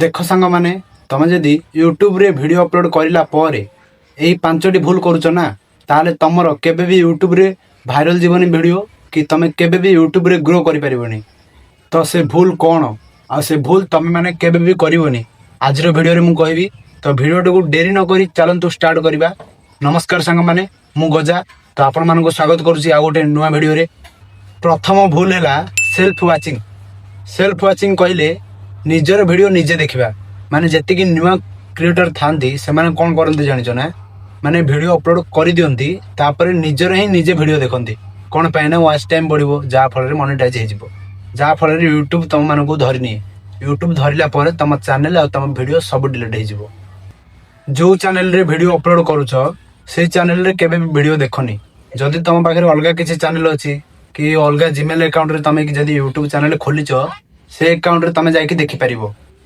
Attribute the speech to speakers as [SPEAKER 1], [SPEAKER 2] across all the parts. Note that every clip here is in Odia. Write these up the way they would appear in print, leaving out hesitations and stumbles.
[SPEAKER 1] ଦେଖ ସାଙ୍ଗମାନେ, ତମେ ଯଦି ୟୁଟ୍ୟୁବରେ ଭିଡ଼ିଓ ଅପଲୋଡ଼ କରିଲା ପରେ ଏଇ ପାଞ୍ଚଟି ଭୁଲ କରୁଛ ନା, ତାହେଲେ ତମର କେବେ ବି ୟୁଟ୍ୟୁବରେ ଭାଇରାଲ ଯିବନି ଭିଡ଼ିଓ କି ତମେ କେବେ ବି ୟୁଟ୍ୟୁବରେ ଗ୍ରୋ କରିପାରିବନି। ତ ସେ ଭୁଲ କ'ଣ ଆଉ ସେ ଭୁଲ ତମେ ମାନେ କେବେ ବି କରିବନି, ଆଜିର ଭିଡ଼ିଓରେ ମୁଁ କହିବି। ତ ଭିଡ଼ିଓଟିକୁ ଡେରି ନ କରି ଚାଲନ୍ତୁ ଷ୍ଟାର୍ଟ କରିବା। ନମସ୍କାର ସାଙ୍ଗମାନେ, ମୁଁ ଗଜା, ତ ଆପଣମାନଙ୍କୁ ସ୍ୱାଗତ କରୁଛି ଆଉ ଗୋଟେ ନୂଆ ଭିଡ଼ିଓରେ। ପ୍ରଥମ ଭୁଲ ହେଲା ସେଲ୍ଫ ୱାଚିଂ। ସେଲ୍ଫ ୱାଚିଂ କହିଲେ ନିଜର ଭିଡ଼ିଓ ନିଜେ ଦେଖିବା। ମାନେ ଯେତିକି ନୂଆ କ୍ରିଏଟର ଥାନ୍ତି, ସେମାନେ କ'ଣ କରନ୍ତି ଜାଣିଛ ନା? ମାନେ ଭିଡ଼ିଓ ଅପଲୋଡ଼ କରିଦିଅନ୍ତି, ତାପରେ ନିଜର ହିଁ ନିଜେ ଭିଡ଼ିଓ ଦେଖନ୍ତି। କ'ଣ ପାଇଁ ନା ୱାଚ୍ ଟାଇମ୍ ବଢ଼ିବ, ଯାହାଫଳରେ ମନିଟାଇଜ୍ ହେଇଯିବ, ଯାହାଫଳରେ ୟୁଟ୍ୟୁବ ତମମାନଙ୍କୁ ଧରିନିଏ। ୟୁଟ୍ୟୁବ ଧରିଲା ପରେ ତମ ଚ୍ୟାନେଲ ଆଉ ତମ ଭିଡ଼ିଓ ସବୁ ଡିଲିଟ୍ ହେଇଯିବ। ଯୋଉ ଚ୍ୟାନେଲରେ ଭିଡ଼ିଓ ଅପଲୋଡ଼ କରୁଛ, ସେଇ ଚ୍ୟାନେଲରେ କେବେ ବି ଭିଡ଼ିଓ ଦେଖନି। ଯଦି ତମ ପାଖରେ ଅଲଗା କିଛି ଚ୍ୟାନେଲ ଅଛି କି ଅଲଗା ଜିମେଲ ଆକାଉଣ୍ଟରେ ତମେ କି ଯଦି ୟୁଟ୍ୟୁବ ଚ୍ୟାନେଲ ଖୋଲିଛ, ସେ ଆକାଉଣ୍ଟରେ ତମେ ଯାଇକି ଦେଖିପାରିବ।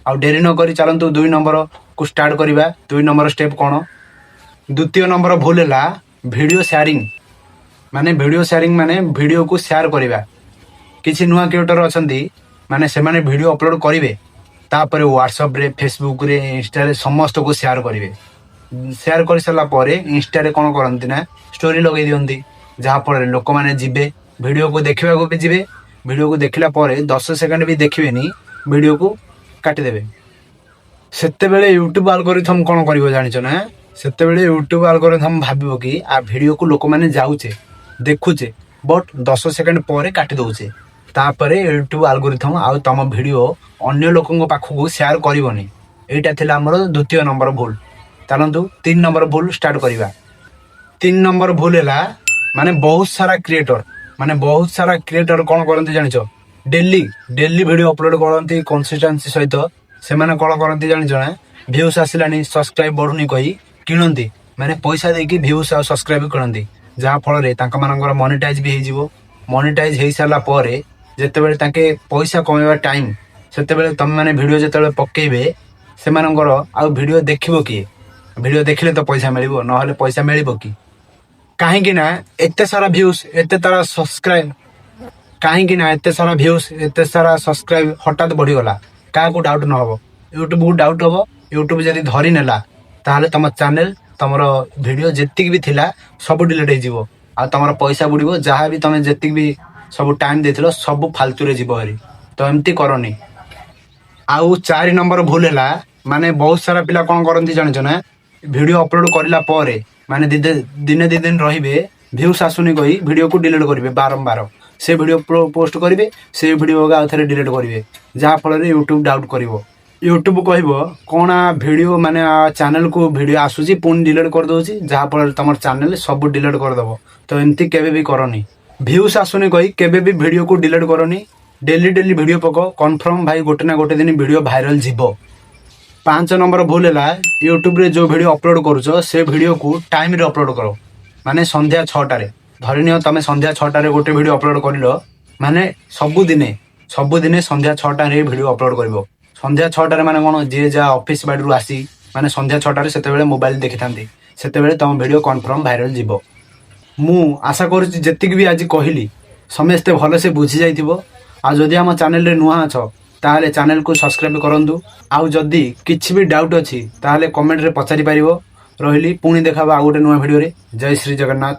[SPEAKER 1] ଆଉ ଡେରି ନ କରି ଚାଲନ୍ତୁ ଦୁଇ ନମ୍ବରକୁ ଷ୍ଟାର୍ଟ କରିବା। ଦୁଇ ନମ୍ବର ଷ୍ଟେପ୍ କ'ଣ? ଦ୍ୱିତୀୟ ନମ୍ବର ଭୁଲ ହେଲା ଭିଡ଼ିଓ ସେୟାରିଂ। ମାନେ ଭିଡ଼ିଓ ସେୟାରିଂ ମାନେ ଭିଡ଼ିଓକୁ ସେୟାର କରିବା। କିଛି ନୂଆ କ୍ରିଏଟର ଅଛନ୍ତି, ମାନେ ସେମାନେ ଭିଡ଼ିଓ ଅପଲୋଡ଼ କରିବେ, ତାପରେ ହ୍ୱାଟ୍ସଆପରେ, ଫେସବୁକରେ, ଇନଷ୍ଟାରେ ସମସ୍ତଙ୍କୁ ସେୟାର କରିବେ। ସେୟାର କରିସାରିଲା ପରେ ଇନଷ୍ଟାରେ କ'ଣ କରନ୍ତି ନା ଷ୍ଟୋରି ଲଗେଇ ଦିଅନ୍ତି, ଯାହାଫଳରେ ଲୋକମାନେ ଯିବେ, ଭିଡ଼ିଓକୁ ଦେଖିବାକୁ ବି ଯିବେ। ଭିଡ଼ିଓକୁ ଦେଖିଲା ପରେ 10 ସେକେଣ୍ଡ ବି ଦେଖିବେନି, ଭିଡ଼ିଓକୁ କାଟିଦେବେ। ସେତେବେଳେ ୟୁଟ୍ୟୁବ ଆଲଗୋରିଥମ କ'ଣ କରିବ ଜାଣିଛ ନା? ସେତେବେଳେ ୟୁଟ୍ୟୁବ ଆଲଗୋରିଥମ ଭାବିବ କି ଆ ଭିଡ଼ିଓକୁ ଲୋକମାନେ ଯାଉଛେ, ଦେଖୁଛେ, ବଟ୍ 10 ସେକେଣ୍ଡ ପରେ କାଟି ଦଉଛେ। ତାପରେ ୟୁଟ୍ୟୁବ ଆଲଗୋରିଥମ ଆଉ ତମ ଭିଡ଼ିଓ ଅନ୍ୟ ଲୋକଙ୍କ ପାଖକୁ ସେୟାର କରିବନି। ଏଇଟା ଥିଲା ଆମର ଦ୍ୱିତୀୟ ନମ୍ବର ଭୁଲ। ଚାଲନ୍ତୁ ତିନି ନମ୍ବର ଭୁଲ ଷ୍ଟାର୍ଟ କରିବା। ତିନି ନମ୍ବର ଭୁଲ ହେଲା, ମାନେ ବହୁତ ସାରା କ୍ରିଏଟର, ମାନେ ବହୁତ ସାରା କ୍ରିଏଟର କ'ଣ କରନ୍ତି ଜାଣିଛ? ଡେଲି ଡେଲି ଭିଡ଼ିଓ ଅପଲୋଡ଼ କରନ୍ତି କନସିଷ୍ଟାନ୍ସି ସହିତ। ସେମାନେ କ'ଣ କରନ୍ତି ଜାଣିଛ ନା? ଭ୍ୟୁସ୍ ଆସିଲାନି, ସବସ୍କ୍ରାଇବ୍ ବଢୁନି କହି କିଣନ୍ତି, ମାନେ ପଇସା ଦେଇକି ଭ୍ୟୁସ୍ ଆଉ ସବସ୍କ୍ରାଇବ୍ କିଣନ୍ତି, ଯାହାଫଳରେ ତାଙ୍କମାନଙ୍କର ମନିଟାଇଜ୍ ବି ହେଇଯିବ। ମନିଟାଇଜ୍ ହେଇସାରିଲା ପରେ ଯେତେବେଳେ ତାଙ୍କେ ପଇସା କମେଇବା ଟାଇମ୍, ସେତେବେଳେ ତମେମାନେ ଭିଡ଼ିଓ ଯେତେବେଳେ ପକେଇବେ, ସେମାନଙ୍କର ଆଉ ଭିଡ଼ିଓ ଦେଖିବ କିଏ? ଭିଡ଼ିଓ ଦେଖିଲେ ତ ପଇସା ମିଳିବ, ନହେଲେ ପଇସା ମିଳିବ କି? କାହିଁକି ନା ଏତେ ସାରା ଭ୍ୟୁସ୍, ଏତେ ସାରା ସବସ୍କ୍ରାଇବ୍, କାହିଁକି ନା ଏତେ ସାରା ଭ୍ୟୁସ୍, ଏତେ ସାରା ସବସ୍କ୍ରାଇବ୍ ହଠାତ୍ ବଢିଗଲା, କାହାକୁ ଡାଉଟ୍ ନ ହବ? ୟୁଟ୍ୟୁବକୁ ଡାଉଟ୍ ହବ। ୟୁଟ୍ୟୁବ ଯଦି ଧରି ନେଲା, ତାହେଲେ ତମ ଚ୍ୟାନେଲ, ତମର ଭିଡ଼ିଓ ଯେତିକି ବି ଥିଲା, ସବୁ ଡିଲିଟ୍ ହେଇଯିବ ଆଉ ତମର ପଇସା ବୁଡ଼ିବ। ଯାହା ବି ତମେ ଯେତିକି ବି ସବୁ ଟାଇମ୍ ଦେଇଥିଲ, ସବୁ ଫାଲତୁରେ ଯିବ ହେରି। ତ ଏମିତି କରନି। ଆଉ ଚାରି ନମ୍ବର ଭୁଲ ହେଲା, ମାନେ ବହୁତ ସାରା ପିଲା କ'ଣ କରନ୍ତି ଜାଣିଛ ନା? ଭିଡ଼ିଓ ଅପଲୋଡ଼ କରିଲା ପରେ ମାନେ ଦିନେ 2 ଦିନ ରହିବେ, ଭ୍ୟୁସ୍ ଆସୁନି କହି ଭିଡ଼ିଓକୁ ଡିଲିଟ୍ କରିବେ। ବାରମ୍ବାର ସେ ଭିଡ଼ିଓ ପୋଷ୍ଟ କରିବେ, ସେ ଭିଡ଼ିଓ ଆଉ ଥରେ ଡିଲିଟ୍ କରିବେ, ଯାହାଫଳରେ ୟୁଟ୍ୟୁବ ଡାଉଟ୍ କରିବ। ୟୁଟ୍ୟୁବ କହିବ କ'ଣ ଭିଡ଼ିଓ, ମାନେ ଚ୍ୟାନେଲକୁ ଭିଡ଼ିଓ ଆସୁଛି, ପୁଣି ଡିଲିଟ୍ କରିଦେଉଛି, ଯାହାଫଳରେ ତମର ଚ୍ୟାନେଲ ସବୁ ଡିଲିଟ୍ କରିଦେବ। ତ ଏମିତି କେବେ ବି କରନି। ଭ୍ୟୁସ୍ ଆସୁନି କହି କେବେ ବି ଭିଡ଼ିଓକୁ ଡିଲିଟ୍ କରନି। ଡେଲି ଡେଲି ଭିଡ଼ିଓ ପକ, କନଫର୍ମ ଭାଇ, ଗୋଟେ ନା ଗୋଟେ ଦିନ ଭିଡ଼ିଓ ଭାଇରାଲ ଯିବ। ପାଞ୍ଚ ନମ୍ବର ଭୁଲ ହେଲା, ୟୁଟ୍ୟୁବରେ ଯେଉଁ ଭିଡ଼ିଓ ଅପଲୋଡ଼ କରୁଛ, ସେ ଭିଡ଼ିଓକୁ ଟାଇମ୍ରେ ଅପଲୋଡ଼ କର। ମାନେ ସନ୍ଧ୍ୟା 6ଟାରେ, ଧରିନିଅ ତମେ ସନ୍ଧ୍ୟା 6ଟାରେ ଗୋଟେ ଭିଡ଼ିଓ ଅପଲୋଡ଼ କରିଲ, ମାନେ ସବୁଦିନେ ସବୁଦିନେ ସନ୍ଧ୍ୟା 6ଟାରେ ଭିଡ଼ିଓ ଅପଲୋଡ଼ କରିବ। ସନ୍ଧ୍ୟା 6ଟାରେ ମାନେ କ'ଣ? ଯିଏ ଯାହା ଅଫିସ୍ ବାଡ଼ିରୁ ଆସି ମାନେ ସନ୍ଧ୍ୟା 6ଟାରେ ସେତେବେଳେ ମୋବାଇଲ ଦେଖିଥାନ୍ତି। ସେତେବେଳେ ତମ ଭିଡ଼ିଓ କନଫର୍ମ ଭାଇରାଲ ଯିବ। ମୁଁ ଆଶା କରୁଛି ଯେତିକି ବି ଆଜି କହିଲି, ସମସ୍ତେ ଭଲସେ ବୁଝି ଯାଇଥିବ। ଆଉ ଯଦି ଆମ ଚ୍ୟାନେଲରେ ନୂଆ ଅଛ, ତାହେଲେ ଚ୍ୟାନେଲକୁ ସବସ୍କ୍ରାଇବ କରନ୍ତୁ। ଆଉ ଯଦି କିଛି ବି ଡାଉଟ୍ ଅଛି, ତାହେଲେ କମେଣ୍ଟରେ ପଚାରି ପାରିବ। ରହିଲି, ପୁଣି ଦେଖାହବ ଆଉ ଗୋଟେ ନୂଆ ଭିଡ଼ିଓରେ। ଜୟ ଶ୍ରୀ ଜଗନ୍ନାଥ।